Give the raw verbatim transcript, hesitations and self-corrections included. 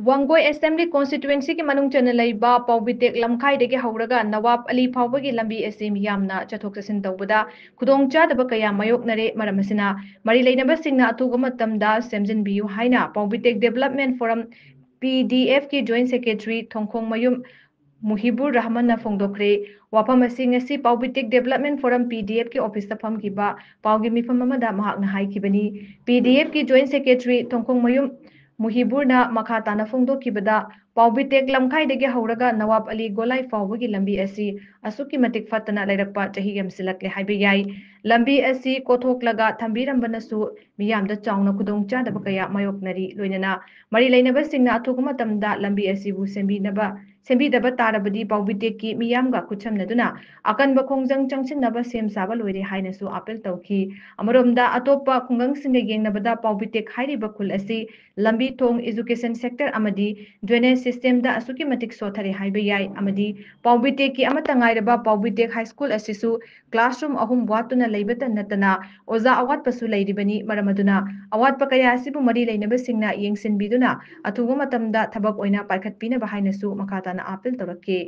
Wangoi assembly ꯀꯣꯟꯁꯇꯤꯇ꯭ꯋꯦꯟꯁꯤꯒꯤ ꯃꯅꯨꯡ ꯆꯟꯅ ꯂꯩꯕ ꯄꯥꯎꯕꯤꯇꯦꯛ ꯂꯝꯈꯥꯏꯗꯒꯤ ꯍꯧꯔꯒ ꯅꯋꯥꯕ ꯑꯂꯤ ꯐꯥꯎꯕꯒꯤ ꯂꯝꯕꯤ ꯑꯁꯤ ꯃꯤꯌꯥꯝꯅ ꯆꯠꯊꯣꯛ ꯆꯠꯁꯤꯟ ꯇꯧꯕꯗ ꯈꯨꯗꯣꯡꯆꯥꯗꯕ ꯀꯌꯥ ꯃꯥꯌꯣꯛꯅꯔꯦ꯫ ꯃꯔꯝ ꯑꯁꯤꯅ ꯃꯔꯤ ꯂꯩꯅꯕꯁꯤꯡꯅ ꯑꯊꯨꯕ ꯃꯇꯝꯗ ꯁꯦꯝꯖꯤꯟꯕꯤꯌꯨ ꯍꯥꯏꯅ ꯄꯥꯎꯕꯤꯇꯦꯛ ꯗꯦꯕꯂꯞꯃꯦꯟ ꯐꯣꯔꯝ, ꯄꯤ ꯗꯤ ꯑꯦꯐꯀꯤ ꯖꯣꯏꯟꯠ ꯁꯦꯀ꯭ꯔꯦꯇꯔꯤ ꯊꯣꯡꯈꯣꯡꯃꯌꯨꯝ ꯃꯨꯍꯤꯕꯨꯔ ꯔꯍꯃꯟꯅ ꯐꯣꯡꯗꯣꯛꯈ꯭ꯔꯦ꯫ ꯋꯥꯐꯝ ꯑꯁꯤ ꯉꯁꯤ ꯄꯥꯎꯕꯤꯇꯦꯛ ꯗꯦꯕꯂꯞꯃꯦꯟ ꯐꯣꯔꯝ, ꯄꯤ ꯗꯤ ꯑꯦꯐꯀꯤ ꯑꯣꯐꯤꯁꯇ ꯐꯝꯈꯤꯕ ꯄꯥꯎꯒꯤ ꯃꯤꯐꯝ ꯑꯃꯗ ꯃꯍꯥꯛꯅ ꯍꯥꯏꯈꯤꯕꯅꯤ꯫ ꯄꯤ ꯗꯤ ꯑꯦꯐꯀꯤ ꯖꯣꯏꯟꯠ ꯁꯦꯀ꯭ꯔꯦꯇꯔꯤ ꯊꯣꯡꯈꯣꯡꯃꯌꯨꯝ ꯃꯨꯍꯤꯕꯨꯔꯅ ꯃꯈꯥ ꯇꯥꯅ ꯐꯣꯡꯗꯣꯛꯈꯤꯕꯗ, ꯄꯥꯎꯕꯤꯇꯦꯛ ꯂꯝꯈꯥꯏꯗꯒꯤ ꯍꯧꯔꯒ ꯅꯋꯥꯕ ꯑꯂꯤ ꯒꯣꯂꯥꯏ ꯐꯥꯎꯕꯒꯤ ꯂꯝꯕꯤ ꯑꯁꯤ ꯑꯁꯨꯛꯀꯤ ꯃꯇꯤꯛ ꯐꯠꯇꯅ ꯂꯩꯔꯛꯄ ꯆꯍꯤ ꯌꯥꯝꯁꯤꯜꯂꯛꯂꯦ ꯍꯥꯏꯕ ꯌꯥꯏ꯫ ꯂꯝꯕꯤ ꯑꯁꯤ ꯀꯣꯊꯣꯛꯂꯒ ꯊꯝꯕꯤꯔꯝꯕꯅꯁꯨ ꯃꯤꯌꯥꯝꯗ ꯆꯥꯎꯅ ꯈꯨꯗꯣꯡꯆꯥꯗꯕ ꯀꯌꯥ ꯃꯥꯌꯣꯛꯅꯔꯤ꯫ ꯂꯣꯏꯅꯅ ꯃꯔꯤ ꯂꯩꯅꯕꯁꯤꯡꯅ ꯑꯊꯨꯕ ꯃꯇꯝꯗ ꯂꯝꯕꯤ ꯑꯁꯤꯕꯨ ꯁꯦꯝꯕꯤꯅꯕ, ꯁꯦꯝꯕꯤꯗꯕ ꯇꯥꯔꯕꯗꯤ ꯄꯥꯎꯕꯤꯇꯦꯛꯀꯤ ꯃꯤꯌꯥꯝꯒ ꯈꯨꯠꯁꯝꯅꯗꯨꯅ ꯑꯀꯟꯕ ꯈꯣꯡꯖꯪ ꯆꯪꯁꯤꯟꯅꯕ ꯁꯦꯝ ꯁꯥꯕ ꯂꯣꯏꯔꯦ ꯍꯥꯏꯅꯁꯨ ꯑꯥꯄꯤꯜ ꯇꯧꯈꯤ꯫ ꯑꯃꯔꯣꯝꯗ, ꯑꯇꯣꯞꯄ ꯈꯨꯡꯒꯪꯁꯤꯡꯒ ꯌꯦꯡꯅꯕꯗ ꯄꯥꯎꯕꯤꯇꯦꯛ ꯍꯥꯏꯔꯤꯕ ꯈꯨꯜ ꯑꯁꯤ ꯂꯝꯕꯤ ꯊꯣꯡ, education sector ꯑꯃꯗꯤ drainage systemꯗ ꯑꯁꯨꯛꯀꯤ ꯃꯇꯤꯛ ꯁꯣꯠꯊꯔꯦ ꯍꯥꯏꯕ ꯌꯥꯏ꯫ ꯑꯃꯗꯤ ꯄꯥꯎꯕꯤꯇꯦꯛꯀꯤ ꯑꯃꯠꯇ ꯉꯥꯏꯔꯕ ꯄꯥꯎꯕꯤꯇꯦꯛ ꯍꯥꯏ ꯁ꯭ꯀꯨꯜ ꯑꯁꯤꯁꯨ classroom ꯑꯍꯨꯝ ꯋꯥꯠꯇꯨꯅ ꯂꯩꯕꯇ ꯅꯠꯇꯅ ꯑꯣꯖꯥ ꯑꯋꯥꯠꯄꯁꯨ ꯂꯩꯔꯤꯕꯅꯤ꯫ ꯃꯔꯝ ꯑꯗꯨꯅ ꯑꯋꯥꯠꯄ ꯀꯌꯥ ꯑꯁꯤꯕꯨ ꯃꯔꯤ ꯂꯩꯅꯕꯁꯤꯡꯅ ꯌꯦꯡꯁꯤꯟꯕꯤꯗꯨꯅ ꯑꯊꯨꯕ ꯃꯇꯝꯗ ꯊꯕꯛ ꯑꯣꯏꯅ ꯄꯥꯏꯈꯠꯄꯤꯅꯕ ꯍꯥꯏꯅꯁꯨ ꯃꯈꯥ ꯇꯥꯅ ꯑꯥꯄꯤꯜ ꯇꯧꯔꯛꯈꯤ꯫